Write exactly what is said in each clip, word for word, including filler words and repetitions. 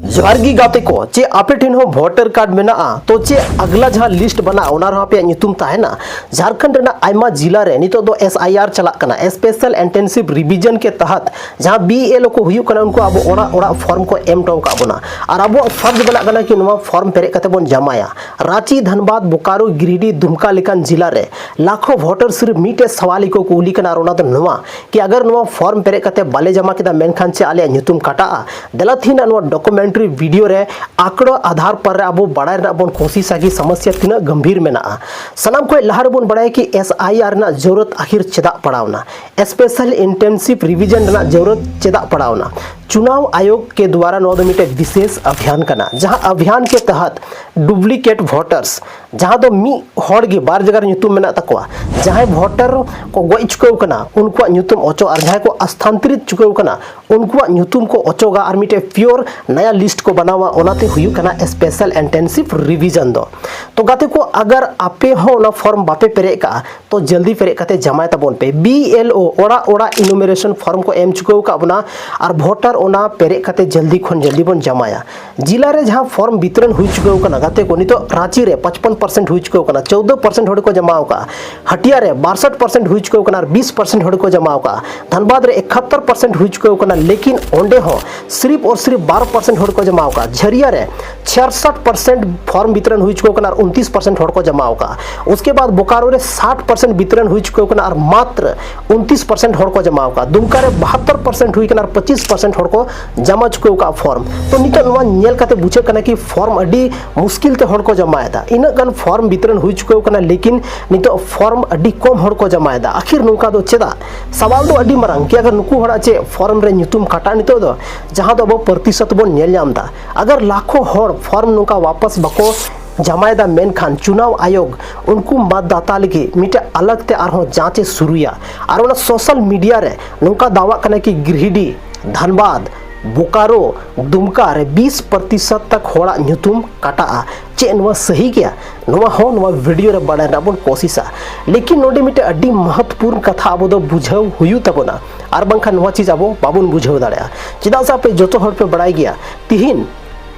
ᱡᱚᱦᱟᱨ ᱜᱮ ᱜᱟᱛᱮ ᱠᱚ, ᱪᱮᱫ ᱟᱯᱮ ᱴᱷᱮᱱ ᱦᱚᱸ ᱵᱷᱳᱴᱟᱨ ᱠᱟᱨᱰ ᱢᱮᱱᱟᱜᱼᱟ? ᱛᱚ ᱪᱮᱫ ᱟᱜᱽᱞᱟ ᱡᱟᱦᱟᱸ ᱞᱤᱥᱴ ᱵᱮᱱᱟᱜᱼᱟ, ᱚᱱᱟ ᱨᱮᱦᱚᱸ ᱟᱯᱮᱭᱟᱜ ᱧᱩᱛᱩᱢ ᱛᱟᱦᱮᱱᱟ? ᱡᱷᱟᱲᱠᱷᱚᱸᱰ ᱨᱮᱱᱟᱜ ᱟᱭᱢᱟ ᱡᱤᱞᱟ ᱨᱮ ᱱᱤᱛᱚᱜ ᱫᱚ ᱮᱥ ᱟᱭ ᱟᱨ ᱪᱟᱞᱟᱜ ᱠᱟᱱᱟ, ᱥᱯᱮᱥᱟᱞ ᱤᱱᱴᱮᱱᱥᱤᱵᱷ ᱨᱤᱵᱷᱤᱡᱚᱱ ᱠᱮ ᱛᱟᱦᱟᱛ ᱡᱟᱦᱟᱸ ᱵᱤ ᱮᱞ ᱳ ᱠᱚ ᱦᱩᱭᱩᱜ ᱠᱟᱱᱟ, ᱩᱱᱠᱩ ᱟᱵᱚ ᱚᱲᱟᱜ ᱚᱲᱟᱜ ᱯᱷᱚᱨᱢ ᱠᱚ ᱮᱢ ᱦᱚᱴᱚ ᱟᱠᱟᱫ ᱵᱚᱱᱟ᱾ ᱟᱨ ᱟᱵᱚᱣᱟᱜ ᱯᱷᱚᱨᱡᱽ ᱵᱮᱱᱟᱜ ᱠᱟᱱᱟ ᱠᱤ ᱱᱚᱣᱟ ᱯᱷᱚᱨᱢ ᱯᱮᱨᱮᱡ ᱠᱟᱛᱮ ᱵᱚᱱ ᱡᱟᱢᱟᱭᱟ᱾ ᱨᱟᱸᱪᱤ, ᱫᱷᱟᱱᱵᱟᱫᱽ, ᱵᱳᱠᱟᱨᱳ, ᱜᱤᱨᱤᱰᱤ, ᱫᱩᱢᱠᱟ ᱞᱮᱠᱟᱱ ᱡᱤᱞᱟ ᱨᱮ ᱞᱟᱠᱷᱚ ᱵᱷᱳᱴᱟᱨ ᱥᱤᱨᱯ ᱢᱤᱫᱴᱮᱡ ᱥᱟᱣᱟᱞ ᱜᱮᱠᱚ ᱠᱩᱞᱤ ᱠᱟᱱᱟ, ᱟᱨ ᱚᱱᱟ ᱫᱚ ᱱᱚᱣᱟ ᱠᱤ ᱟᱜᱟᱨ ᱱᱚᱣᱟ ᱯᱷᱚᱨᱢ ᱯᱮᱨᱮᱡ ᱠᱟᱛᱮ ᱵᱟᱞᱮ ᱡᱟᱢᱟ ᱠᱮᱫᱟ, ᱢᱮᱱᱠᱷᱟᱱ ᱪᱮᱫ ᱟᱞᱮᱭᱟᱜ ᱧᱩᱛᱩᱢ ᱠᱟᱴᱟᱜᱼᱟ? ᱫᱮᱞᱟ ᱛᱮᱦᱮᱧ ᱱᱚᱣᱟ ᱰᱚᱠᱩᱢᱮᱱᱴᱟᱨᱤ ᱵᱷᱤᱰᱤᱭᱳ ᱨᱮ ᱟᱸᱠᱲᱚ ᱟᱫᱷᱟᱨ ᱯᱟᱨ ᱨᱮ ᱟᱵᱚ ᱵᱟᱲᱟᱭ ᱨᱮᱱᱟᱜ ᱵᱚᱱ ᱠᱳᱥᱤᱥᱟ ᱠᱤ ᱥᱚᱢᱚᱥᱥᱟ ᱛᱤᱱᱟᱹᱜ ᱜᱟᱢᱵᱷᱤᱨ ᱢᱮᱱᱟᱜᱼᱟ᱾ ᱥᱟᱱᱟᱢ ᱠᱷᱚᱱ ᱞᱟᱦᱟ ᱨᱮᱵᱚᱱ ᱵᱟᱲᱟᱭᱟ ᱠᱤ ᱮᱥ ᱟᱭ ᱟᱨ ᱨᱮᱱᱟᱜ ᱡᱟᱹᱨᱩᱲᱟᱛ ᱟᱠᱷᱤᱨ ᱪᱮᱫᱟᱜ ᱯᱟᱲᱟᱣᱱᱟ, ᱥᱯᱮᱥᱟᱞ ᱤᱱᱴᱮᱱᱥᱤᱵᱷ ᱨᱤᱵᱷᱤᱡᱚᱱ ᱨᱮᱱᱟᱜ ᱡᱟᱹᱨᱩᱲᱟᱛ ᱪᱮᱫᱟᱜ ᱯᱟᱲᱟᱣᱱᱟ᱾ ᱪᱩᱱᱟᱣ ᱟᱭᱳᱜᱽ ᱠᱮ ᱫᱣᱟᱨᱟ ᱱᱚᱣᱟ ᱫᱚ ᱢᱤᱫᱴᱮᱡ ᱵᱤᱥᱮᱥ ᱚᱵᱷᱤᱭᱟᱱ ᱠᱟᱱᱟ, ᱡᱟᱦᱟᱸ ᱚᱵᱷᱤᱭᱟᱱ ᱠᱮ ᱛᱟᱦᱟᱛ ᱰᱩᱯᱞᱤᱠᱮᱴ ᱵᱷᱳᱴᱟᱨᱥ, ᱡᱟᱦᱟᱸ ᱫᱚ ᱢᱤᱫ ᱦᱚᱲ ᱜᱮ ᱵᱟᱨ ᱡᱟᱭᱜᱟ ᱨᱮ ᱧᱩᱛᱩᱢ ᱢᱮᱱᱟᱜ ᱛᱟᱠᱚᱣᱟ, ᱡᱟᱦᱟᱸᱭ ᱵᱷᱳᱴᱟᱨ ᱠᱚ ᱜᱚᱡ ᱪᱩᱠᱟᱹᱣ ᱠᱟᱱᱟ, ᱩᱱᱠᱩᱣᱟᱜ ᱧᱩᱛᱩᱢ ᱚᱪᱚᱜ, ᱟᱨ ᱡᱟᱦᱟᱸᱭ ᱠᱚ ᱟᱥᱛᱷᱟᱱᱛᱚᱨᱤᱛ ᱪᱩᱠᱟᱹᱣ ᱠᱟᱱᱟ, ᱩᱱᱠᱩᱣᱟᱜ ᱧᱩᱛᱩᱢ ᱠᱚ ᱚᱪᱚᱜᱟ ᱟᱨ ᱢᱤᱫᱴᱮᱡ ᱯᱤᱭᱳᱨ ᱱᱟᱭᱟ ᱞᱤᱥᱴ ᱠᱚ ᱵᱮᱱᱟᱣᱟ᱾ ᱚᱱᱟᱛᱮ ᱦᱩᱭᱩᱜ ᱠᱟᱱᱟ ᱥᱯᱮᱥᱟᱞ ᱤᱱᱴᱮᱱᱥᱤᱵᱷ ᱨᱤᱵᱷᱤᱡᱚᱱ ᱫᱚ᱾ ᱛᱚ ᱜᱟᱛᱮ ᱠᱚ, ᱟᱜᱟᱨ ᱟᱯᱮ ᱦᱚᱸ ᱚᱱᱟ ᱯᱷᱚᱨᱢ ᱵᱟᱯᱮ ᱯᱮᱨᱮᱡ ᱠᱟᱜᱼᱟ, ᱛᱚ ᱡᱚᱞᱫᱤ ᱯᱮᱨᱮᱡ ᱠᱟᱛᱮ ᱡᱟᱢᱟᱭ ᱛᱟᱵᱚᱱ ᱯᱮ᱾ ᱵᱤ ᱮᱞ ᱳ ᱚᱲᱟᱜ ᱚᱲᱟᱜ ᱤᱱᱩᱢᱟᱨᱮᱥᱚᱱ ᱯᱷᱚᱨᱢ ᱠᱚ ᱮᱢ ᱪᱩᱠᱟᱹᱣ ᱟᱠᱟᱫ ᱵᱚᱱᱟ, ᱟᱨ ᱵᱷᱳᱴᱟᱨ ᱚᱱᱟ ᱯᱮᱨᱮᱡ ᱠᱟᱛᱮ ᱡᱚᱞᱫᱤ ᱠᱷᱚᱱ ᱡᱚᱞᱫᱤ ᱵᱚᱱ ᱡᱟᱢᱟᱭᱟ᱾ ᱡᱤᱞᱟ ᱨᱮ ᱡᱟᱦᱟᱸ ᱯᱷᱚᱨᱢ ᱵᱤᱛᱨᱚᱱ ᱦᱩᱭ ᱪᱩᱠᱟᱹᱣ ᱠᱟᱱᱟ ᱜᱟᱛᱮ ᱠᱚ, ᱱᱤᱛᱚᱜ ᱨᱟᱸᱪᱤ ᱨᱮ ᱯᱟᱸᱪᱯᱚᱱ ᱯᱟᱨᱥᱮᱱᱴ ᱦᱩᱭ ᱪᱩᱠᱟᱹᱣ ᱠᱟᱱᱟ, ᱪᱳᱫᱽᱫᱳ ᱯᱟᱨᱥᱮᱱᱴ ᱦᱚᱲ ᱠᱚ ᱡᱟᱢᱟ ᱟᱠᱟᱫᱼᱟ᱾ ᱦᱟᱹᱴᱤᱭᱟ ᱨᱮ ᱵᱟᱨᱥᱚᱴ ᱯᱟᱨᱥᱮᱱᱴ ᱦᱩᱭ ᱪᱩᱠᱟᱹᱣ ᱠᱟᱱᱟ ᱟᱨ ᱵᱤᱥ ᱯᱟᱨᱥᱮᱱᱴ ᱦᱚᱲ ᱠᱚ ᱡᱟᱢᱟ ᱟᱠᱟᱫᱼᱟ᱾ ᱫᱷᱟᱱᱵᱟᱫᱽ ᱨᱮ ᱮᱠᱟᱛᱛᱚᱨ ᱯᱟᱨᱥᱮᱱᱴ ᱦᱩᱭ ᱪᱩᱠᱟᱹᱣ ᱠᱟᱱᱟ, ᱞᱮᱠᱤᱱ ᱚᱸᱰᱮ ᱦᱚᱸ ᱥᱤᱨᱤᱯ ᱟᱨ ᱥᱤᱨᱤᱯ ᱵᱟᱨᱚ ᱯᱟᱨᱥᱮᱱᱴ ᱦᱚᱲ ᱠᱚ ᱡᱟᱢᱟ ᱟᱠᱟᱫᱼᱟ᱾ ᱡᱷᱟᱹᱨᱤᱭᱟ ᱨᱮ ᱪᱷᱤᱭᱟᱥᱚᱴ ᱯᱟᱨᱥᱮᱱᱴ ᱯᱷᱚᱨᱢ ᱵᱤᱛᱨᱚᱱ ᱦᱩᱭ ᱪᱩᱠᱟᱹᱣ ᱠᱟᱱᱟ ᱟᱨ ᱩᱱᱛᱤᱥ ᱯᱟᱨᱥᱮᱱᱴ ᱦᱚᱲ ᱠᱚ ᱡᱟᱢᱟ ᱟᱠᱟᱫᱼᱟ᱾ ᱩᱥᱠᱮ ᱵᱟᱫ ᱵᱳᱠᱟᱨᱳ ᱨᱮ ᱥᱟᱴ ᱯᱟᱨᱥᱮᱱᱴ ᱵᱤᱛᱨᱚᱱ ᱦᱩᱭ ᱪᱩᱠᱟᱹᱣ ᱠᱟᱱᱟ ᱟᱨ ᱢᱟᱛᱨᱚ ᱩᱱᱛᱤᱥ ᱯᱟᱨᱥᱮᱱᱴ ᱦᱚᱲ ᱠᱚ ᱡᱟᱢᱟ ᱟᱠᱟᱫᱼᱟ᱾ ᱫᱩᱢᱠᱟ ᱨᱮ ᱵᱟᱦᱟᱛᱛᱚᱨ ᱯᱟᱨᱥᱮᱱᱴ ᱦᱩᱭ ᱠᱟᱱᱟ ᱟᱨ ᱯᱚᱸᱪᱤᱥ ᱯᱟᱨᱥᱮᱱᱴ ᱦᱚᱲ ᱠᱚ ᱡᱟᱢᱟ ᱪᱩᱠᱟᱹᱣ ᱟᱠᱟᱫᱼᱟ ᱯᱷᱚᱨᱢ᱾ ᱛᱚ ᱱᱤᱛᱚᱜ ᱱᱚᱣᱟ ᱧᱮᱞ ᱠᱟᱛᱮ ᱵᱩᱡᱷᱟᱹᱜ ᱠᱟᱱᱟ ᱠᱤ ᱯᱷᱚᱨᱢ ᱟᱹᱰᱤ ᱢᱩᱥᱠᱤᱞ ᱛᱮ ᱦᱚᱲ ᱠᱚ ᱡᱟᱢᱟᱭᱮᱫᱟ᱾ ᱤᱱᱟᱹᱜ ᱜᱟᱱ ᱯᱷᱚᱨᱢ ᱵᱤᱛᱨᱚᱱ ᱦᱩᱭ ᱪᱩᱠᱟᱹᱣ ᱠᱟᱱᱟ, ᱞᱮᱠᱤᱱ ᱱᱤᱛᱚᱜ ᱯᱷᱚᱨᱢ ᱟᱹᱰᱤ ᱠᱚᱢ ᱦᱚᱲ ᱠᱚ ᱡᱟᱢᱟᱭᱮᱫᱟ᱾ ᱟᱠᱷᱤᱨ ᱱᱚᱝᱠᱟ ᱫᱚ ᱪᱮᱫᱟᱜ? ᱥᱟᱣᱟᱞ ᱫᱚ ᱟᱹᱰᱤ ᱢᱟᱨᱟᱝ ᱠᱤ ᱟᱜᱟᱨ ᱱᱩᱠᱩ ᱦᱚᱲᱟᱜ ᱪᱮᱫ ᱯᱷᱚᱨᱢ ᱨᱮ ᱧᱩᱛᱩᱢ ᱠᱟᱴᱟᱜ ᱱᱤᱛᱚᱜ ᱫᱚ, ᱡᱟᱦᱟᱸ ᱫᱚ ᱟᱵᱚ ᱯᱨᱚᱛᱤᱥᱚᱛ ᱵᱚᱱ ᱧᱮᱞ ᱧᱟᱢ ᱮᱫᱟ᱾ ᱟᱜᱟᱨ ᱞᱟᱠᱷᱚ ᱦᱚᱲ ᱯᱷᱚᱨᱢ ᱱᱚᱝᱠᱟ ᱣᱟᱯᱟᱥ ᱵᱟᱠᱚ ᱡᱟᱢᱟᱭᱮᱫᱟ, ᱢᱮᱱᱠᱷᱟᱱ ᱪᱩᱱᱟᱣ ᱟᱭᱳᱜᱽ ᱩᱱᱠᱩ ᱢᱟᱛᱫᱟᱛᱟ ᱞᱟᱹᱜᱤᱫ ᱢᱤᱫᱴᱮᱱ ᱟᱞᱟᱜᱽ ᱛᱮ ᱟᱨᱦᱚᱸ ᱡᱟᱸᱪ ᱮ ᱥᱩᱨᱩᱭᱟ᱾ ᱟᱨ ᱚᱱᱟ ᱥᱳᱥᱟᱞ ᱢᱤᱰᱤᱭᱟ ᱨᱮ ᱱᱚᱝᱠᱟ ᱫᱟᱣᱟᱜ ᱠᱟᱱᱟ ᱠᱤ ᱜᱤᱨᱤᱰᱤ, ᱫᱷᱟᱱᱵᱟᱫᱽ, ᱵᱳᱠᱟᱨᱳ, ᱫᱩᱢᱠᱟ ᱨᱮ ᱵᱤᱥ ᱯᱨᱚᱛᱤᱥᱚᱛ ᱛᱟᱠ ᱦᱚᱲᱟᱜ ᱧᱩᱛᱩᱢ ᱠᱟᱴᱟᱜᱼᱟ᱾ ᱪᱮᱫ ᱱᱚᱣᱟ ᱥᱟᱹᱦᱤ ᱜᱮᱭᱟ? ᱱᱚᱣᱟ ᱦᱚᱸ ᱱᱚᱣᱟ ᱵᱷᱤᱰᱤᱭᱳ ᱨᱮ ᱵᱟᱲᱟᱭ ᱨᱮᱱᱟᱜ ᱵᱚᱱ ᱠᱳᱥᱤᱥᱟ᱾ ᱞᱮᱠᱤᱱ ᱱᱚᱰᱮ ᱢᱤᱫᱴᱮᱱ ᱟᱹᱰᱤ ᱢᱚᱦᱚᱛᱯᱩᱨᱱ ᱠᱟᱛᱷᱟ ᱟᱵᱚ ᱫᱚ ᱵᱩᱡᱷᱟᱹᱣ ᱦᱩᱭᱩᱜ ᱛᱟᱵᱚᱱᱟ᱾ ᱟᱨ ᱵᱟᱝᱠᱷᱟᱱ ᱱᱚᱣᱟ ᱪᱤᱡᱽ ᱟᱵᱚ ᱵᱟᱵᱚᱱ ᱵᱩᱡᱷᱟᱹᱣ ᱫᱟᱲᱮᱭᱟᱜᱼᱟ᱾ ᱪᱮᱫᱟᱜ ᱥᱮ ᱟᱯᱮ ᱡᱚᱛᱚ ᱦᱚᱲ ᱯᱮ ᱵᱟᱲᱟᱭ ᱜᱮᱭᱟ, ᱛᱤᱦᱤᱧ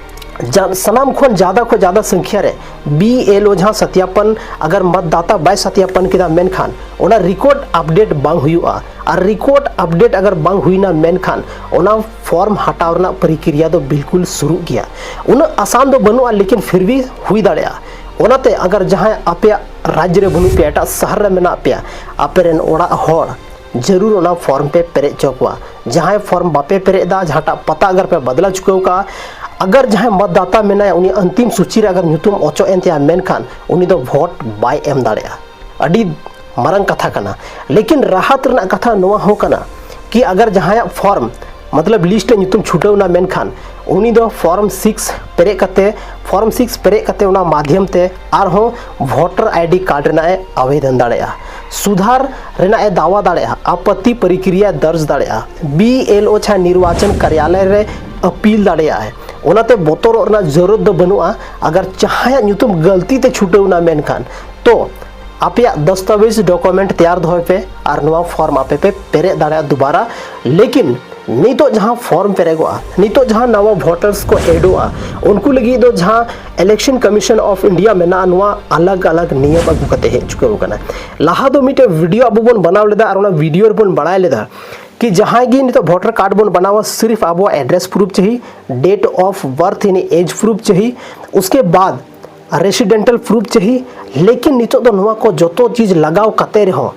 ᱡᱟ-, ᱥᱟᱱᱟᱢ ᱠᱷᱚᱱ ᱡᱟᱫᱟ ᱠᱷᱚᱱ ᱡᱟᱫᱟ ᱥᱚᱝᱠᱷᱭᱟ ᱨᱮ ᱵᱤ ᱮᱞ ᱳ ᱡᱟᱦᱟᱸ ᱥᱟᱛᱭᱟᱯᱚᱱ ᱟᱜᱟᱨ ᱢᱚᱛᱫᱟᱛᱟ ᱵᱟᱭ ᱥᱟᱛᱭᱟᱯᱚᱱ ᱠᱮᱫᱟ, ᱢᱮᱱᱠᱷᱟᱱ ᱚᱱᱟ ᱨᱮᱠᱚᱨᱰ ᱟᱯᱰᱮᱴ ᱵᱟᱝ ᱦᱩᱭᱩᱜᱼᱟ᱾ ᱟᱨ ᱨᱮᱠᱚᱨᱰ ᱟᱯᱰᱮᱴ ᱟᱜᱟᱨ ᱵᱟᱝ ᱦᱩᱭᱱᱟ, ᱢᱮᱱᱠᱷᱟᱱ ᱚᱱᱟ ᱯᱷᱚᱨᱢ ᱦᱟᱴᱟᱣ ᱨᱮᱱᱟᱜ ᱯᱨᱚᱠᱨᱤᱭᱟ ᱫᱚ ᱵᱤᱞᱠᱩᱞ ᱥᱩᱨᱩᱜ ᱜᱮᱭᱟ᱾ ᱩᱱᱟᱹᱜ ᱟᱥᱟᱱ ᱫᱚ ᱵᱟᱹᱱᱩᱜᱼᱟ, ᱞᱮᱠᱤᱱ ᱯᱷᱤᱨ ᱵᱷᱤ ᱦᱩᱭ ᱫᱟᱲᱮᱭᱟᱜᱼᱟ᱾ ᱚᱱᱟᱛᱮ ᱟᱜᱟᱨ ᱡᱟᱦᱟᱸᱭ ᱟᱯᱮᱭᱟᱜ ᱨᱟᱡᱽ ᱨᱮ ᱵᱟᱹᱱᱩᱜ ᱯᱮᱭᱟ, ᱮᱴᱟᱜ ᱥᱟᱦᱟᱨ ᱨᱮ ᱢᱮᱱᱟᱜ ᱯᱮᱭᱟ, ᱟᱯᱮ ᱨᱮᱱ ᱚᱲᱟᱜ ᱦᱚᱲ ᱡᱟᱹᱨᱩᱲ ᱚᱱᱟ ᱯᱷᱚᱨᱢ ᱯᱮ ᱯᱮᱨᱮᱡ ᱦᱚᱪᱚ ᱠᱚᱣᱟ᱾ ᱡᱟᱦᱟᱸᱭ ᱯᱷᱚᱨᱢ ᱵᱟᱯᱮ ᱯᱮᱨᱮᱡ ᱮᱫᱟ, ᱡᱟᱦᱟᱸᱴᱟᱜ ᱯᱟᱛᱟ ᱟᱜᱟᱨ ᱯᱮ ᱵᱟᱫᱞᱟ ᱪᱩᱠᱟᱹᱣ ᱠᱟᱜᱼᱟ, ᱟᱜᱟᱨ ᱡᱟᱦᱟᱸᱭ ᱢᱚᱛᱫᱟᱛᱟ ᱢᱮᱱᱟᱭᱟ, ᱩᱱᱤ ᱚᱱᱛᱤᱢ ᱥᱩᱪᱤ ᱨᱮ ᱟᱜᱟᱨ ᱧᱩᱛᱩᱢ ᱚᱪᱚᱜ ᱮᱱ ᱛᱟᱭᱟ, ᱢᱮᱱᱠᱷᱟᱱ ᱩᱱᱤ ᱫᱚ ᱵᱷᱳᱴ ᱵᱟᱭ ᱮᱢ ᱫᱟᱲᱮᱭᱟᱜᱼᱟ᱾ ᱟᱹᱰᱤ ᱢᱟᱨᱟᱝ ᱠᱟᱛᱷᱟ ᱠᱟᱱᱟ᱾ ᱞᱮᱠᱤᱱ ᱨᱟᱦᱟᱛ ᱨᱮᱱᱟᱜ ᱠᱟᱛᱷᱟ ᱱᱚᱣᱟ ᱦᱚᱸ ᱠᱟᱱᱟ ᱠᱤ ᱟᱜᱟᱨ ᱡᱟᱦᱟᱸᱭᱟᱜ ᱯᱷᱚᱨᱢ ᱢᱚᱛᱞᱚᱵ ᱞᱤᱥᱴ ᱨᱮ ᱧᱩᱛᱩᱢ ᱪᱷᱩᱴᱟᱹᱣ ᱮᱱᱟ, ᱢᱮᱱᱠᱷᱟᱱ ᱩᱱᱤ ᱫᱚ ᱯᱷᱚᱨᱢ ᱥᱤᱠᱥ ᱯᱮᱨᱮᱡ ᱠᱟᱛᱮ, ᱯᱷᱚᱨᱢ ᱥᱤᱠᱥ ᱯᱮᱨᱮᱡ ᱠᱟᱛᱮ ᱚᱱᱟ ᱢᱟᱫᱷᱭᱚᱢ ᱛᱮ ᱟᱨᱦᱚᱸ ᱵᱷᱳᱴᱟᱨ ᱟᱭᱰᱤ ᱠᱟᱨᱰ ᱨᱮᱱᱟᱜ ᱮ ᱟᱵᱮᱫᱚᱱ ᱫᱟᱲᱮᱭᱟᱜᱼᱟ, ᱥᱩᱫᱷᱟᱨ ᱨᱮᱱᱟᱜ ᱮ ᱫᱟᱣᱟ ᱫᱟᱲᱮᱭᱟᱜᱼᱟ, ᱟᱯᱚᱛᱛᱤ ᱯᱨᱚᱠᱨᱤᱭᱟ ᱫᱚᱨᱡᱽ ᱫᱟᱲᱮᱭᱟᱜᱼᱟ, ᱵᱤ ᱮᱞ ᱳ ᱪᱷᱟ ᱱᱤᱨᱵᱟᱪᱚᱱ ᱠᱟᱨᱭᱟᱞᱚᱭ ᱨᱮ ᱟᱯᱤᱞ ᱫᱟᱲᱮᱭᱟᱜᱼᱟᱭ᱾ ᱚᱱᱟᱛᱮ ᱵᱚᱛᱚᱨᱚᱜ ᱨᱮᱱᱟᱜ ᱡᱟᱹᱨᱩᱲ ᱫᱚ ᱵᱟᱹᱱᱩᱜᱼᱟ᱾ ᱟᱜᱟᱨ ᱡᱟᱦᱟᱸᱭᱟᱜ ᱧᱩᱛᱩᱢ ᱜᱟᱹᱞᱛᱤ ᱛᱮ ᱪᱷᱩᱴᱟᱹᱣ ᱮᱱᱟ, ᱢᱮᱱᱠᱷᱟᱱ ᱛᱚ ᱟᱯᱮᱭᱟᱜ ᱫᱚᱥᱛᱟᱵᱮᱡᱽ ᱰᱚᱠᱩᱢᱮᱱᱴ ᱛᱮᱭᱟᱨ ᱫᱚᱦᱚᱭ ᱯᱮ ᱟᱨ ᱱᱚᱣᱟ ᱯᱷᱚᱨᱢ ᱟᱯᱮ ᱯᱮ ᱯᱮᱨᱮᱡ ᱫᱟᱲᱮᱭᱟᱜᱼᱟ ᱫᱩᱵᱟᱨᱟ᱾ ᱞᱮᱠᱤᱱ ᱱᱤᱛᱚᱜ ᱡᱟᱦᱟᱸ ᱯᱷᱚᱨᱢ ᱯᱮᱨᱮᱡᱚᱜᱼᱟ, ᱱᱤᱛᱚᱜ ᱡᱟᱦᱟᱸ ᱱᱟᱣᱟ ᱵᱷᱳᱴᱟᱨᱥ ᱠᱚ ᱮᱰᱚᱜᱼᱟ, ᱩᱱᱠᱩ ᱞᱟᱹᱜᱤᱫ ᱫᱚ ᱡᱟᱦᱟᱸ Election Commission of India ᱢᱮᱱᱟᱜᱼᱟ, ᱱᱚᱣᱟ ᱟᱞᱟᱜᱽ ᱟᱞᱟᱜᱽ ᱱᱤᱭᱚᱢ ᱟᱹᱜᱩ ᱠᱟᱛᱮ ᱦᱮᱡ ᱪᱩᱠᱟᱹᱣ ᱟᱠᱟᱱᱟ᱾ ᱞᱟᱦᱟ ᱫᱚ ᱢᱤᱫᱴᱮᱱ ᱵᱷᱤᱰᱤᱭᱳ ᱟᱵᱚ ᱵᱚᱱ ᱵᱮᱱᱟᱣ ᱞᱮᱫᱟ ᱟᱨ ᱚᱱᱟ ᱵᱷᱤᱰᱤᱭᱳ ᱨᱮᱵᱚᱱ ᱵᱟᱲᱟᱭ ᱞᱮᱫᱟ ᱠᱤ ᱡᱟᱦᱟᱸᱭ ᱜᱮ ᱱᱤᱛᱚᱜ ᱵᱷᱳᱴᱟᱨ ᱠᱟᱨᱰ ᱵᱚᱱ ᱵᱮᱱᱟᱣᱟ, ᱥᱤᱨᱤᱯ ᱟᱵᱚᱣᱟᱜ ᱮᱰᱨᱮᱥ ᱯᱨᱩᱯ ᱪᱟᱹᱦᱤ, ᱰᱮᱴ ᱚᱯᱷ ᱵᱟᱨᱛᱷ ᱭᱟᱱᱤ ᱮᱡᱽ ᱯᱨᱩᱯ ᱪᱟᱹᱦᱤ, ᱩᱥᱠᱮ ᱵᱟᱫ ᱨᱮᱥᱤᱰᱮᱱᱴᱟᱞ ᱯᱨᱩᱯ ᱪᱟᱹᱦᱤ᱾ ᱞᱮᱠᱤᱱ ᱱᱤᱛᱚᱜ ᱫᱚ ᱱᱚᱣᱟ ᱠᱚ ᱡᱚᱛᱚ ᱪᱤᱡᱽ ᱞᱟᱜᱟᱣ ᱠᱟᱛᱮ ᱨᱮᱦᱚᱸ,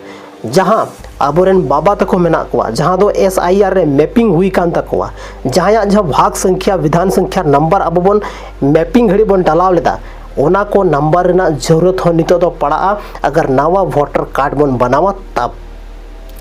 ᱡᱟᱦᱟᱸ ᱟᱵᱚᱨᱮᱱ ᱵᱟᱵᱟ ᱛᱟᱠᱚ ᱢᱮᱱᱟᱜ ᱠᱚᱣᱟ, ᱡᱟᱦᱟᱸ ᱫᱚ ᱮᱥ ᱟᱭ ᱟᱨ ᱨᱮ ᱢᱮᱯᱤᱝ ᱦᱩᱭ ᱠᱟᱱ ᱛᱟᱠᱚᱣᱟ, ᱡᱟᱦᱟᱸᱭᱟᱜ ᱡᱟᱦᱟᱸ ᱵᱷᱟᱜᱽ ᱥᱚᱝᱠᱷᱭᱟ, ᱵᱤᱫᱷᱟᱱ ᱥᱚᱝᱠᱷᱭᱟ ᱱᱟᱢᱵᱟᱨ ᱟᱵᱚ ᱵᱚᱱ ᱢᱮᱯᱤᱝ ᱜᱷᱟᱹᱲᱤᱡ ᱵᱚᱱ ᱰᱟᱞᱟᱣ ᱞᱮᱫᱟ, ᱚᱱᱟ ᱠᱚ ᱱᱟᱢᱵᱟᱨ ᱨᱮᱱᱟᱜ ᱡᱟᱹᱨᱩᱲᱟᱛ ᱦᱚᱸ ᱱᱤᱛᱚᱜ ᱫᱚ ᱯᱟᱲᱟᱜᱼᱟ, ᱟᱜᱟᱨ ᱱᱟᱣᱟ ᱵᱷᱳᱴᱟᱨ ᱠᱟᱨᱰ ᱵᱚᱱ ᱵᱮᱱᱟᱣᱟ ᱛᱟᱵ᱾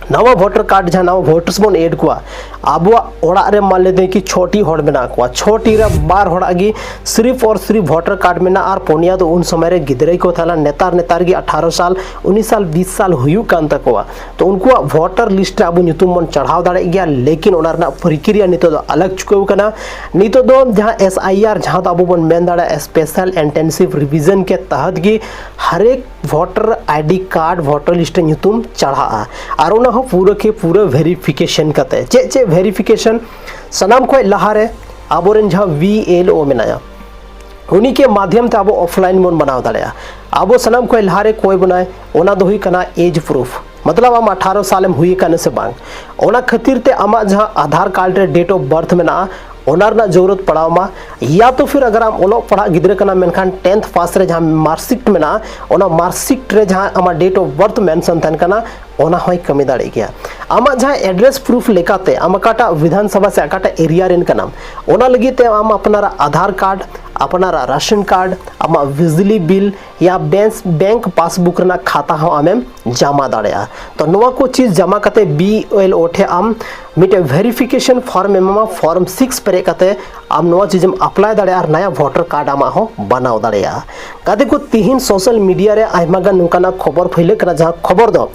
ᱱᱟᱣᱟ ᱵᱷᱳᱴᱟᱨ ᱠᱟᱨᱰ, ᱡᱟᱦᱟᱸ ᱱᱟᱣᱟ ᱵᱷᱳᱴᱟᱨᱥ ᱵᱚᱱ ᱮᱰ ᱠᱚᱣᱟ, ᱟᱵᱚᱣᱟᱜ ᱚᱲᱟᱜ ᱨᱮ ᱢᱟᱱ ᱞᱮᱫᱮ ᱠᱤ ᱪᱷᱚᱴᱤ ᱦᱚᱲ ᱢᱮᱱᱟᱜ ᱠᱚᱣᱟ, ᱪᱷᱚᱴᱤ ᱨᱮ ᱵᱟᱨ ᱦᱚᱲᱟᱜ ᱜᱮ ᱥᱤᱨᱤᱯ ᱚᱨ ᱥᱤᱨᱤᱯ ᱵᱷᱳᱴᱟᱨ ᱠᱟᱨᱰ ᱢᱮᱱᱟᱜᱼᱟ ᱟᱨ ᱯᱩᱱᱭᱟ ᱫᱚ ᱩᱱ ᱥᱚᱢᱚᱭ ᱨᱮ ᱜᱤᱫᱽᱨᱟᱹ ᱠᱚ ᱛᱟᱦᱮᱸ ᱞᱮᱱᱟ᱾ ᱱᱮᱛᱟᱨ, ᱱᱮᱛᱟᱨ ᱜᱮ ᱟᱴᱷᱟᱨᱚ ᱥᱟᱞ, ᱩᱱᱤᱥ ᱥᱟᱞ, ᱵᱤᱥ ᱥᱟᱞ ᱦᱩᱭᱩᱜ ᱠᱟᱱ ᱛᱟᱠᱚᱣᱟ᱾ ᱛᱚ ᱩᱱᱠᱩᱣᱟᱜ ᱵᱷᱳᱴᱟᱨ ᱞᱤᱥᱴ ᱨᱮ ᱟᱵᱚ ᱧᱩᱛᱩᱢ ᱵᱚᱱ ᱪᱟᱲᱦᱟᱣ ᱫᱟᱲᱮᱭᱟᱜ ᱜᱮᱭᱟ, ᱞᱮᱠᱤᱱ ᱚᱱᱟ ᱨᱮᱱᱟᱜ ᱯᱨᱚᱠᱨᱤᱭᱟ ᱱᱤᱛᱚᱜ ᱫᱚ ᱟᱞᱟᱜᱽ ᱪᱩᱠᱟᱹᱣ ᱠᱟᱱᱟ᱾ ᱱᱤᱛᱚᱜ ᱫᱚ ᱡᱟᱦᱟᱸ ᱮᱥ ᱟᱭ ᱟᱨ, ᱡᱟᱦᱟᱸ ᱫᱚ ᱟᱵᱚ ᱵᱚᱱ ᱢᱮᱱ ᱫᱟᱲᱮᱭᱟᱜᱼᱟ ᱥᱯᱮᱥᱟᱞ ᱤᱱᱴᱮᱱᱥᱤᱵᱷ ᱨᱤᱵᱷᱤᱡᱚᱱ ᱠᱮ ᱛᱟᱦᱟᱛ ᱜᱮ ᱦᱟᱨᱮᱠ voter ID card voter list ᱨᱮ ᱧᱩᱛᱩᱢ ᱪᱟᱲᱦᱟᱜᱼᱟ᱾ ᱟᱨ ᱚᱱᱟ ᱦᱚᱸ ᱯᱩᱨᱟᱹ ᱠᱮ ᱯᱩᱨᱟᱹ ᱵᱷᱮᱨᱤᱯᱷᱤᱠᱮᱥᱚᱱ ᱠᱟᱛᱮ᱾ ᱪᱮᱫ ᱪᱮᱫ ᱵᱷᱮᱨᱤᱯᱷᱤᱠᱮᱥᱚᱱ? ᱥᱟᱱᱟᱢ ᱠᱷᱚᱱ ᱞᱟᱦᱟᱨᱮ ᱟᱵᱚᱨᱮᱱ ᱡᱟᱦᱟᱸ ᱵᱷᱤ ᱮᱞ ᱳ ᱢᱮᱱᱟᱭᱟ, ᱩᱱᱤ ᱠᱮ ᱢᱟᱫᱷᱭᱚᱢ ᱛᱮ ᱟᱵᱚ ᱚᱯᱷᱞᱟᱭᱤᱱ ᱵᱚᱱ ᱵᱮᱱᱟᱣ ᱫᱟᱲᱮᱭᱟᱜᱼᱟ᱾ ᱟᱵᱚ ᱥᱟᱱᱟᱢ ᱠᱷᱚᱱ ᱞᱟᱦᱟᱨᱮ ᱠᱚᱭ ᱵᱚᱱᱟᱭ, ᱚᱱᱟ ᱫᱚ ᱦᱩᱭᱩᱜ ᱠᱟᱱᱟ ᱮᱡᱽ ᱯᱨᱩᱯᱷ, ᱢᱚᱛᱞᱚᱵ ᱟᱢ ᱟᱴᱷᱟᱨᱚ ᱥᱟᱞᱮᱢ ᱦᱩᱭ ᱟᱠᱟᱱᱟ ᱥᱮ ᱵᱟᱝ᱾ ᱚᱱᱟ ᱠᱷᱟᱹᱛᱤᱨ ᱛᱮ ᱟᱢᱟᱜ ᱡᱟᱦᱟᱸ ᱟᱫᱷᱟᱨ ᱠᱟᱨᱰ ᱨᱮ ᱰᱮᱴ ᱚᱯᱷ ᱵᱟᱨᱛᱷ ᱢᱮᱱᱟᱜᱼᱟ, ᱚᱱᱟ ᱨᱮᱱᱟᱜ ᱡᱚᱨᱩᱨᱚᱛ ᱯᱟᱲᱟᱣ ᱟᱢᱟ᱾ ᱭᱟ ᱛᱚ ᱯᱷᱤᱨ ᱟᱜᱟᱨ ᱟᱢ ᱚᱞᱚᱜ ᱯᱟᱲᱦᱟᱜ ᱜᱤᱫᱽᱨᱟᱹ ᱠᱟᱱᱟᱢ, ᱢᱮᱱᱠᱷᱟᱱ ᱴᱮᱱᱛᱷ ᱯᱟᱥ ᱨᱮ ᱡᱟᱦᱟᱸ ᱢᱟᱨᱠᱥᱤᱴ ᱢᱮᱱᱟᱜᱼᱟ, ᱚᱱᱟ ᱢᱟᱨᱠᱥᱤᱴ ᱨᱮ ᱡᱟᱦᱟᱸ ᱟᱢᱟᱜ ᱰᱮᱴ ᱚᱯᱷ ᱵᱟᱨᱛᱷ ᱢᱮᱱᱥᱚᱱ ᱛᱟᱦᱮᱱ ᱠᱟᱱᱟ, ᱚᱱᱟ ᱦᱚᱸᱭ ᱠᱟᱹᱢᱤ ᱫᱟᱲᱮᱭᱟᱜ ᱜᱮᱭᱟ᱾ ᱟᱢᱟᱜ ᱡᱟᱦᱟᱸ ᱮᱰᱨᱮᱥ ᱯᱨᱩᱯᱷ ᱞᱮᱠᱟᱛᱮ ᱟᱢ ᱚᱠᱟᱴᱟᱜ ᱵᱤᱫᱷᱟᱱ ᱥᱚᱵᱷᱟ ᱥᱮ ᱚᱠᱟᱴᱟᱜ ᱮᱨᱤᱭᱟ ᱨᱮᱱ ᱠᱟᱱᱟᱢ, ᱚᱱᱟ ᱞᱟᱹᱜᱤᱫ ᱛᱮ ᱟᱢ ᱟᱯᱱᱟᱨᱟᱜ ᱟᱫᱷᱟᱨ ᱠᱟᱨᱰ, ᱟᱯᱱᱟᱨᱟᱜ ᱨᱟᱥᱚᱱ ᱠᱟᱨᱰ, ᱟᱢᱟᱜ ᱵᱤᱡᱽᱞᱤ ᱵᱤᱞ ᱭᱟ ᱵᱮᱝᱠ, ᱵᱮᱝᱠ ᱯᱟᱥᱵᱩᱠ ᱨᱮᱱᱟᱜ ᱠᱷᱟᱛᱟ ᱦᱚᱸ ᱟᱢᱮᱢ ᱡᱟᱢᱟ ᱫᱟᱲᱮᱭᱟᱜᱼᱟ᱾ ᱛᱚ ᱱᱚᱣᱟ ᱠᱚ ᱪᱤᱡᱽ ᱡᱟᱢᱟ ᱠᱟᱛᱮ ᱵᱤ ᱮᱞ ᱳ ᱴᱷᱮᱱ ᱟᱢ ᱢᱤᱫᱴᱮᱱ ᱵᱷᱮᱨᱤᱯᱷᱤᱠᱮᱥᱚᱱ ᱯᱷᱚᱨᱢ ᱮᱢᱟᱢᱟ᱾ ᱯᱷᱚᱨᱢ ᱥᱤᱠᱥ ᱯᱮᱨᱮᱡ ᱠᱟᱛᱮ ᱟᱢ ᱱᱚᱣᱟ ᱪᱤᱡᱽ ᱮᱢ ᱟᱯᱞᱟᱭ ᱫᱟᱲᱮᱭᱟᱜᱼᱟ ᱟᱨ ᱱᱟᱭᱟ ᱵᱷᱳᱴᱟᱨ ᱠᱟᱨᱰ ᱟᱢᱟᱜ ᱦᱚᱸ ᱵᱮᱱᱟᱣ ᱫᱟᱲᱮᱭᱟᱜᱼᱟ᱾ ᱜᱟᱛᱮ ᱠᱚ, ᱛᱤᱦᱤᱧ ᱥᱳᱥᱟᱞ ᱢᱤᱰᱤᱭᱟ ᱨᱮ ᱟᱭᱢᱟ ᱜᱟᱱ ᱱᱚᱝᱠᱟᱱᱟᱜ ᱠᱷᱚᱵᱚᱨ ᱯᱷᱟᱹᱭᱞᱟᱹᱜ ᱠᱟᱱᱟ, ᱡᱟᱦᱟᱸ ᱠᱷᱚᱵᱚᱨ ᱫᱚ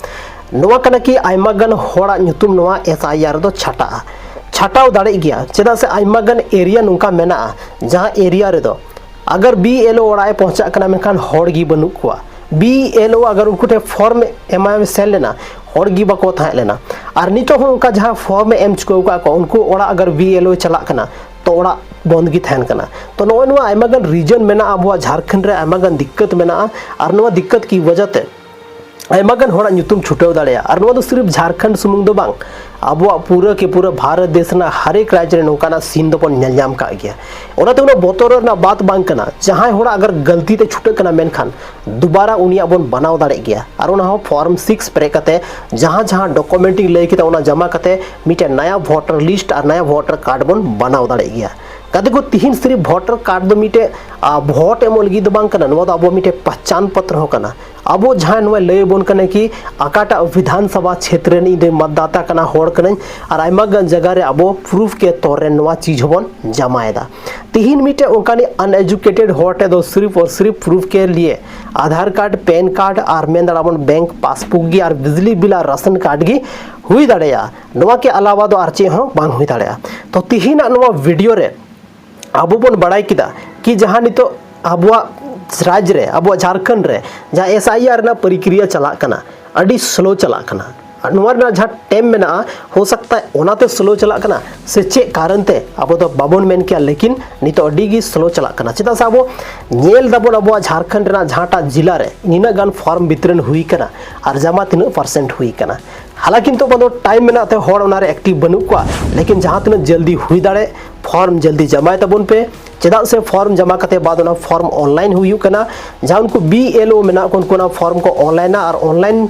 ᱱᱚᱣᱟ ᱠᱟᱱᱟ ᱠᱤ ᱟᱭᱢᱟ ᱜᱟᱱ ᱦᱚᱲᱟᱜ ᱧᱩᱛᱩᱢ ᱱᱚᱣᱟ ᱮᱥ ᱟᱭ ᱟᱨ ᱨᱮᱫᱚ ᱪᱷᱟᱴᱟᱜᱼᱟ᱾ ᱪᱷᱟᱴᱟᱣ ᱫᱟᱲᱮᱜ ᱜᱮᱭᱟ, ᱪᱮᱫᱟᱜ ᱥᱮ ᱟᱭᱢᱟ ᱜᱟᱱ ᱮᱨᱤᱭᱟ ᱱᱚᱝᱠᱟ ᱢᱮᱱᱟᱜᱼᱟ, ᱡᱟᱦᱟᱸ ᱮᱨᱤᱭᱟ ᱨᱮᱫᱚ ᱟᱜᱟᱨ ᱵᱤ ᱮᱞ ᱳ ᱚᱲᱟᱜ ᱮ ᱯᱳᱸᱪᱷᱟᱜ ᱠᱟᱱᱟ, ᱢᱮᱱᱠᱷᱟᱱ ᱦᱚᱲ ᱜᱮ ᱵᱟᱹᱱᱩᱜ ᱠᱚᱣᱟ᱾ ᱵᱤ ᱮᱞ ᱳ ᱟᱜᱟᱨ ᱩᱱᱠᱩ ᱴᱷᱮᱱ ᱯᱷᱚᱨᱢ ᱮᱢᱟᱭ ᱥᱮᱱ ᱞᱮᱱᱟ, ᱦᱚᱲ ᱜᱮ ᱵᱟᱠᱚ ᱛᱟᱦᱮᱸ ᱞᱮᱱᱟ᱾ ᱟᱨ ᱱᱤᱛᱚᱜ ᱦᱚᱸ ᱚᱱᱠᱟ ᱡᱟᱦᱟᱸ ᱯᱷᱚᱨᱢ ᱮ ᱮᱢ ᱪᱩᱠᱟᱹᱣ ᱟᱠᱟᱫ ᱠᱚᱣᱟ, ᱩᱱᱠᱩ ᱚᱲᱟᱜ ᱟᱜᱟᱨ ᱵᱤ ᱮᱞ ᱳ ᱪᱟᱞᱟᱜ ᱠᱟᱱᱟ, ᱛᱚ ᱚᱲᱟᱜ ᱵᱚᱱᱫ ᱜᱮ ᱛᱟᱦᱮᱱ ᱠᱟᱱᱟ᱾ ᱛᱚ ᱱᱚᱜᱼᱚᱭ ᱱᱚᱣᱟ ᱟᱭᱢᱟ ᱜᱟᱱ ᱨᱤᱡᱚᱱ ᱢᱮᱱᱟᱜᱼᱟ, ᱟᱵᱚᱣᱟᱜ ᱡᱷᱟᱲᱠᱷᱚᱸᱰ ᱨᱮ ᱟᱭᱢᱟ ᱜᱟᱱ ᱫᱤᱠᱠᱟᱹᱛ ᱢᱮᱱᱟᱜᱼᱟ᱾ ᱟᱨ ᱱᱚᱣᱟ ᱫᱤᱠᱠᱟᱹᱛ ᱠᱤ ᱣᱟᱡᱟ ᱛᱮ ᱟᱭᱢᱟ ᱜᱟᱱ ᱦᱚᱲᱟᱜ ᱧᱩᱛᱩᱢ ᱪᱷᱩᱴᱟᱹᱣ ᱫᱟᱲᱮᱭᱟᱜᱼᱟ᱾ ᱟᱨ ᱱᱚᱣᱟ ᱫᱚ ᱥᱤᱨᱤᱯ ᱡᱷᱟᱲᱠᱷᱚᱸᱰ ᱥᱩᱢᱩᱝ ᱫᱚ ᱵᱟᱝ, ᱟᱵᱚᱣᱟᱜ ᱯᱩᱨᱟᱹ ᱠᱮ ᱯᱩᱨᱟᱹ ᱵᱷᱟᱨᱚᱛ ᱫᱮᱥ ᱨᱮᱱᱟᱜ ᱦᱟᱨᱮᱠ ᱨᱟᱡᱽ ᱨᱮ ᱱᱚᱝᱠᱟᱱᱟᱜ ᱥᱤᱱ ᱫᱚᱵᱚᱱ ᱧᱮᱞ ᱧᱟᱢ ᱠᱟᱜ ᱜᱮᱭᱟ᱾ ᱚᱱᱟᱛᱮ ᱩᱱᱟᱹᱜ ᱵᱚᱛᱚᱨ ᱨᱮᱱᱟᱜ ᱵᱟᱛ ᱵᱟᱝ ᱠᱟᱱᱟ᱾ ᱡᱟᱦᱟᱸᱭ ᱦᱚᱲᱟᱜ ᱟᱜᱟᱨ ᱜᱟᱹᱞᱛᱤ ᱛᱮ ᱪᱷᱩᱴᱟᱹᱜ ᱠᱟᱱᱟ, ᱢᱮᱱᱠᱷᱟᱱ ᱫᱩᱵᱟᱨᱟ ᱩᱱᱤᱭᱟᱜ ᱵᱚᱱ ᱵᱮᱱᱟᱣ ᱫᱟᱲᱮᱜ ᱜᱮᱭᱟ᱾ ᱟᱨ ᱚᱱᱟ ᱦᱚᱸ ᱯᱷᱚᱨᱢ ᱥᱤᱠᱥ ᱯᱮᱨᱮᱡ ᱠᱟᱛᱮ ᱡᱟᱦᱟᱸ ᱡᱟᱦᱟᱸ ᱰᱚᱠᱩᱢᱮᱱᱴ ᱤᱧ ᱞᱟᱹᱭ ᱠᱮᱫᱟ, ᱚᱱᱟ ᱡᱟᱢᱟ ᱠᱟᱛᱮ ᱢᱤᱫᱴᱮᱱ ᱱᱟᱭᱟ ᱵᱷᱳᱴᱟᱨ ᱞᱤᱥᱴ ᱟᱨ ᱱᱟᱭᱟ ᱵᱷᱳᱴᱟᱨ ᱠᱟᱨᱰ ᱵᱚᱱ ᱵᱮᱱᱟᱣ ᱫᱟᱲᱮᱜ ᱜᱮᱭᱟ᱾ ᱜᱟᱛᱮ ᱠᱚ, ᱛᱤᱦᱤᱧ ᱥᱤᱨᱤᱯ ᱵᱷᱳᱴᱟᱨ ᱠᱟᱨᱰ ᱫᱚ ᱢᱤᱫᱴᱮᱡ, ᱟ, ᱵᱷᱳᱴ ᱮᱢᱚᱜ ᱞᱟᱹᱜᱤᱫ ᱫᱚ ᱵᱟᱝ ᱠᱟᱱᱟ, ᱱᱚᱣᱟ ᱫᱚ ᱟᱵᱚᱣᱟᱜ ᱢᱤᱫᱴᱮᱡ ᱯᱟᱦᱪᱟᱱ ᱯᱚᱛᱨᱚ ᱦᱚᱸ ᱠᱟᱱᱟ᱾ ᱟᱵᱚ ᱡᱟᱦᱟᱸᱭ ᱱᱚᱣᱟ ᱞᱟᱹᱭ ᱟᱵᱚᱱ ᱠᱟᱱᱟ ᱠᱤ ᱚᱠᱟᱴᱟᱜ ᱵᱤᱫᱷᱟᱱ ᱥᱚᱵᱷᱟ ᱪᱷᱮᱛᱨᱚ ᱨᱤᱱᱤᱡ ᱫᱚ ᱢᱚᱛᱫᱟᱛᱟ ᱠᱟᱱᱟ, ᱦᱚᱲ ᱠᱟᱹᱱᱟᱹᱧ, ᱟᱨ ᱟᱭᱢᱟ ᱜᱟᱱ ᱡᱟᱭᱜᱟ ᱨᱮ ᱟᱵᱚ ᱯᱨᱩᱯᱷ ᱠᱮ ᱛᱚᱨ ᱨᱮ ᱱᱚᱣᱟ ᱪᱤᱡᱽ ᱦᱚᱸᱵᱚᱱ ᱡᱟᱢᱟᱭᱮᱫᱟ᱾ ᱛᱤᱦᱤᱧ ᱢᱤᱫᱴᱮᱡ ᱚᱱᱠᱟᱱᱤᱡ ᱟᱱᱮᱡᱩᱠᱮᱴᱮᱰ ᱦᱚᱲ ᱴᱷᱮᱡ ᱫᱚ ᱥᱤᱨᱤᱯ ᱟᱨ ᱥᱤᱨᱤᱯ ᱯᱨᱩᱯᱷ ᱠᱮ ᱞᱤᱭᱮ ᱟᱫᱷᱟᱨ ᱠᱟᱨᱰ, ᱯᱮᱱ ᱠᱟᱨᱰ ᱟᱨ ᱢᱮᱱ ᱫᱟᱲᱮᱭᱟᱜᱼᱟ ᱵᱚᱱ ᱵᱮᱝᱠ ᱯᱟᱥᱵᱩᱠ ᱜᱮ ᱟᱨ ᱵᱤᱡᱽᱞᱤ ᱵᱤᱞ ᱟᱨ ᱨᱟᱥᱚᱱ ᱠᱟᱨᱰ ᱜᱮ ᱦᱩᱭ ᱫᱟᱲᱮᱭᱟᱜᱼᱟ᱾ ᱱᱚᱣᱟ ᱠᱮ ᱟᱞᱟᱣᱟ ᱫᱚ ᱟᱨ ᱪᱮᱫ ᱦᱚᱸ ᱵᱟᱝ ᱦᱩᱭ ᱫᱟᱲᱮᱭᱟᱜᱼᱟ᱾ ᱛᱚ ᱛᱤᱦᱤᱧᱟᱜ ᱱᱚᱣᱟ ᱵᱷᱤᱰᱤᱭᱳ ᱨᱮ ᱟᱵᱚ ᱵᱚᱱ ᱵᱟᱲᱟᱭ ᱠᱮᱫᱟ ᱠᱤ ᱡᱟᱦᱟᱸ ᱱᱤᱛᱚᱜ ᱟᱵᱚᱣᱟᱜ ᱨᱟᱡᱽ ᱨᱮ, ᱟᱵᱚᱣᱟᱜ ᱡᱷᱟᱲᱠᱷᱚᱸᱰ ᱨᱮ ᱡᱟᱦᱟᱸ ᱮᱥ ᱟᱭ ᱟᱨ ᱨᱮᱱᱟᱜ ᱯᱨᱚᱠᱨᱤᱭᱟ ᱪᱟᱞᱟᱜ ᱠᱟᱱᱟ, ᱟᱹᱰᱤ ᱥᱞᱳ ᱪᱟᱞᱟᱜ ᱠᱟᱱᱟ᱾ ᱟᱨ ᱱᱚᱣᱟ ᱨᱮᱱᱟᱜ ᱡᱟᱦᱟᱸ ᱴᱟᱭᱤᱢ ᱢᱮᱱᱟᱜᱼᱟ, ᱦᱳ ᱥᱟᱠᱛᱟ ᱚᱱᱟᱛᱮ ᱥᱞᱳ ᱪᱟᱞᱟᱜ ᱠᱟᱱᱟ, ᱥᱮ ᱪᱮᱫ ᱠᱟᱨᱚᱱ ᱛᱮ ᱟᱵᱚ ᱫᱚ ᱵᱟᱵᱚᱱ ᱢᱮᱱ ᱠᱮᱭᱟ, ᱞᱮᱠᱤᱱ ᱱᱤᱛᱚᱜ ᱟᱹᱰᱤ ᱜᱮ ᱥᱞᱳ ᱪᱟᱞᱟᱜ ᱠᱟᱱᱟ᱾ ᱪᱮᱫᱟᱜ ᱥᱮ ᱟᱵᱚ ᱧᱮᱞ ᱫᱟᱵᱚᱱ ᱟᱵᱚᱣᱟᱜ ᱡᱷᱟᱲᱠᱷᱚᱸᱰ ᱨᱮᱱᱟᱜ ᱡᱟᱦᱟᱸᱴᱟᱜ ᱡᱮᱞᱟ ᱨᱮ ᱱᱤᱱᱟᱹᱜ ᱜᱟᱱ ᱯᱷᱚᱨᱢ ᱵᱤᱛᱨᱚᱱ ᱦᱩᱭ ᱠᱟᱱᱟ ᱟᱨ ᱡᱟᱢᱟ ᱛᱤᱱᱟᱹᱜ ᱯᱟᱨᱥᱮᱱᱴ ᱦᱩᱭ ᱠᱟᱱᱟ᱾ ᱦᱟᱞᱟᱝᱠᱤ ᱱᱤᱛᱚᱜ ᱵᱟᱝ ᱫᱚ ᱴᱟᱭᱤᱢ ᱢᱮᱱᱟᱜ ᱛᱮ ᱦᱚᱲ ᱚᱱᱟᱨᱮ ᱮᱠᱴᱤᱵᱷ ᱵᱟᱹᱱᱩᱜ ᱠᱚᱣᱟ, ᱞᱮᱠᱤᱱ ᱡᱟᱦᱟᱸ ᱛᱤᱱᱟᱹᱜ ᱡᱚᱞᱫᱤ ᱦᱩᱭ ᱫᱟᱲᱮ ᱯᱷᱚᱨᱢ ᱡᱚᱞᱫᱤ ᱡᱟᱢᱟᱭ ᱛᱟᱵᱚᱱ ᱯᱮ᱾ ᱪᱮᱫᱟᱜ ᱥᱮ ᱯᱷᱚᱨᱢ ᱡᱟᱢᱟ ᱠᱟᱛᱮ ᱵᱟᱫ ᱚᱱᱟ ᱯᱷᱚᱨᱢ ᱚᱱᱞᱟᱭᱤᱱ ᱦᱩᱭᱩᱜ ᱠᱟᱱᱟ᱾ ᱡᱟᱦᱟᱸ ᱩᱱᱠᱩ ᱵᱤ ᱮᱞ ᱳ ᱢᱮᱱᱟᱜ ᱠᱚ, ᱩᱱᱠᱩ ᱚᱱᱟ ᱯᱷᱚᱨᱢ ᱠᱚ ᱚᱱᱞᱟᱭᱤᱱᱟ ᱟᱨ ᱚᱱᱞᱟᱭᱤᱱ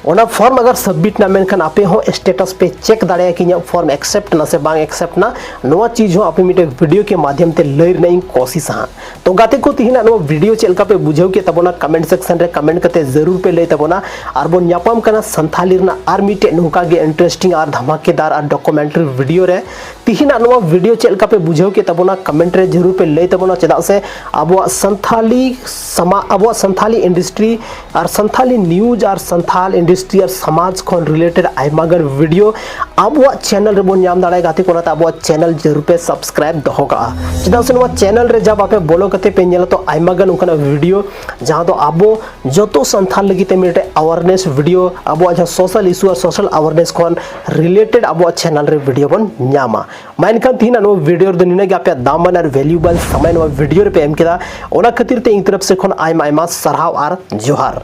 ᱚᱱᱟ ᱯᱷᱚᱨᱢ ᱟᱜᱟᱨ ᱥᱟᱵᱢᱤᱴ ᱱᱟ, ᱢᱮᱱᱠᱷᱟᱱ ᱟᱯᱮ ᱦᱚᱸ ᱥᱴᱮᱴᱟᱥ ᱯᱮ ᱪᱮᱠ ᱫᱟᱲᱮᱭᱟᱜᱼᱟ ᱠᱤ ᱤᱧᱟᱹᱜ ᱯᱷᱚᱨᱢ ᱮᱠᱥᱮᱯᱴ ᱱᱟ ᱥᱮ ᱵᱟᱝ ᱮᱠᱥᱮᱯᱴ ᱱᱟ᱾ ᱱᱚᱣᱟ ᱪᱤᱡᱽ ᱦᱚᱸ ᱟᱯᱮ ᱢᱤᱫᱴᱮᱱ ᱵᱷᱤᱰᱤᱭᱳ ᱠᱮ ᱢᱟᱫᱷᱭᱚᱢ ᱛᱮ ᱞᱟᱹᱭ ᱨᱮᱱᱟᱜ ᱤᱧ ᱠᱳᱥᱤᱥᱟ ᱦᱟᱸᱜ᱾ ᱛᱚ ᱜᱟᱛᱮ ᱠᱚ, ᱛᱤᱦᱤᱧᱟᱜ ᱱᱚᱣᱟ ᱵᱷᱤᱰᱤᱭᱳ ᱪᱮᱫ ᱞᱮᱠᱟ ᱯᱮ ᱵᱩᱡᱷᱟᱹᱣ ᱠᱮᱫ ᱛᱟᱵᱚᱱᱟ, ᱠᱚᱢᱮᱱᱴ ᱥᱮᱠᱥᱚᱱ ᱨᱮ ᱠᱚᱢᱮᱱᱴ ᱠᱟᱛᱮ ᱡᱟᱹᱨᱩᱲ ᱯᱮ ᱞᱟᱹᱭ ᱛᱟᱵᱚᱱᱟ᱾ ᱟᱨ ᱵᱚᱱ ᱧᱟᱯᱟᱢ ᱠᱟᱱᱟ ᱥᱟᱱᱛᱷᱟᱞᱤ ᱨᱮᱱᱟᱜ ᱟᱨ ᱢᱤᱫᱴᱮᱡ ᱱᱚᱝᱠᱟ ᱜᱮ ᱤᱱᱴᱟᱨᱮᱥᱴᱤᱝ ᱟᱨ ᱫᱷᱟᱢᱟᱠᱮᱫᱟᱨ ᱟᱨ ᱰᱚᱠᱩᱢᱮᱱᱴᱟᱨᱤ ᱵᱷᱤᱰᱤᱭᱳ ᱨᱮ᱾ ᱛᱤᱦᱤᱧᱟᱜ ᱱᱚᱣᱟ ᱵᱷᱤᱰᱤᱭᱳ ᱪᱮᱫ ᱞᱮᱠᱟ ᱯᱮ ᱵᱩᱡᱷᱟᱹᱣ ᱠᱮᱫ ᱛᱟᱵᱚᱱᱟ, ᱠᱚᱢᱮᱱᱴ ᱨᱮ ᱡᱟᱹᱨᱩᱲ ᱯᱮ ᱞᱟᱹᱭ ᱛᱟᱵᱚᱱᱟ᱾ ᱪᱮᱫᱟᱜ ᱥᱮ ᱟᱵᱚᱣᱟᱜ ᱥᱟᱱᱛᱷᱟᱞᱤ ᱥᱟᱢᱟ-, ᱟᱵᱚᱣᱟᱜ ᱥᱟᱱᱛᱷᱟᱞᱤ ᱤᱱᱰᱟᱥᱴᱨᱤ ᱟᱨ ᱥᱟᱱᱛᱷᱟᱞᱤ ᱱᱤᱭᱩᱡᱽ ᱟᱨ ᱥᱟᱱᱛᱷᱟᱞ ᱤᱱᱰᱟᱥᱴᱨᱤ ᱟᱨ ᱥᱚᱢᱟᱡᱽ ᱠᱷᱚᱱ ᱨᱤᱞᱮᱴᱮᱰ ᱟᱭᱢᱟ ᱜᱟᱱ ᱵᱷᱤᱰᱤᱭᱳ ᱟᱵᱚᱣᱟᱜ ᱪᱮᱱᱮᱞ ᱨᱮᱵᱚᱱ ᱧᱟᱢ ᱫᱟᱲᱮᱭᱟᱜᱼᱟ᱾ ᱜᱟᱛᱮ ᱠᱚ, ᱚᱱᱟᱛᱮ ᱟᱵᱚᱣᱟᱜ ᱪᱮᱱᱮᱞ ᱡᱟᱹᱨᱩᱲ ᱯᱮ ᱥᱟᱵᱥᱠᱨᱟᱭᱤᱵ ᱫᱚᱦᱚ ᱠᱟᱜᱼᱟ᱾ ᱪᱮᱫᱟᱜ ᱥᱮ ᱱᱚᱣᱟ ᱪᱮᱱᱮᱞ ᱨᱮ ᱡᱟᱵ ᱟᱯᱮ ᱵᱚᱞᱚ ᱠᱟᱛᱮ ᱯᱮ ᱧᱮᱞᱟ, ᱛᱚ ᱟᱭᱢᱟ ᱜᱟᱱ ᱚᱱᱠᱟᱱᱟᱜ ᱵᱷᱤᱰᱤᱭᱳ ᱡᱟᱦᱟᱸ ᱫᱚ ᱟᱵᱚ ᱡᱚᱛᱚ ᱥᱟᱱᱛᱷᱟᱞ ᱞᱟᱹᱜᱤᱫ ᱛᱮ ᱢᱤᱫᱴᱮᱡ ᱟᱣᱟᱨᱱᱮᱥ ᱵᱷᱤᱰᱤᱭᱳ, ᱟᱵᱚᱣᱟᱜ ᱡᱟᱦᱟᱸ ᱥᱳᱥᱟᱞ ᱤᱥᱩ ᱟᱨ ᱥᱳᱥᱟᱞ ᱟᱣᱟᱨᱱᱮᱥ ᱠᱷᱚᱱ ᱨᱤᱞᱮᱴᱮᱰ ᱟᱵᱚᱣᱟᱜ ᱪᱮᱱᱮᱞ ᱨᱮ ᱵᱷᱤᱰᱤᱭᱳ ᱵᱚᱱ ᱧᱟᱢᱟ᱾ ᱢᱟ ᱮᱱᱠᱷᱟᱱ ᱛᱤᱦᱤᱧᱟᱜ ᱱᱚᱣᱟ ᱵᱷᱤᱰᱤᱭᱳ ᱨᱮᱫᱚ ᱱᱤᱱᱟᱹᱜ ᱜᱮ᱾ ᱟᱯᱮᱭᱟᱜ ᱫᱟᱢᱟᱱ ᱟᱨ ᱵᱷᱮᱞᱩᱭᱮᱵᱚᱞ ᱥᱚᱢᱚᱭ ᱱᱚᱣᱟ ᱵᱷᱤᱰᱤᱭᱳ ᱨᱮᱯᱮ ᱮᱢ ᱠᱮᱫᱟ, ᱚᱱᱟ ᱠᱷᱟᱹᱛᱤᱨ ᱛᱮ ᱤᱧ ᱛᱚᱨᱚᱯ ᱥᱮᱫ ᱠᱷᱚᱱ ᱟᱭᱢᱟ ᱟᱭᱢᱟ ᱥᱟᱨᱦᱟᱣ ᱟᱨ ᱡᱚᱦᱟᱨ᱾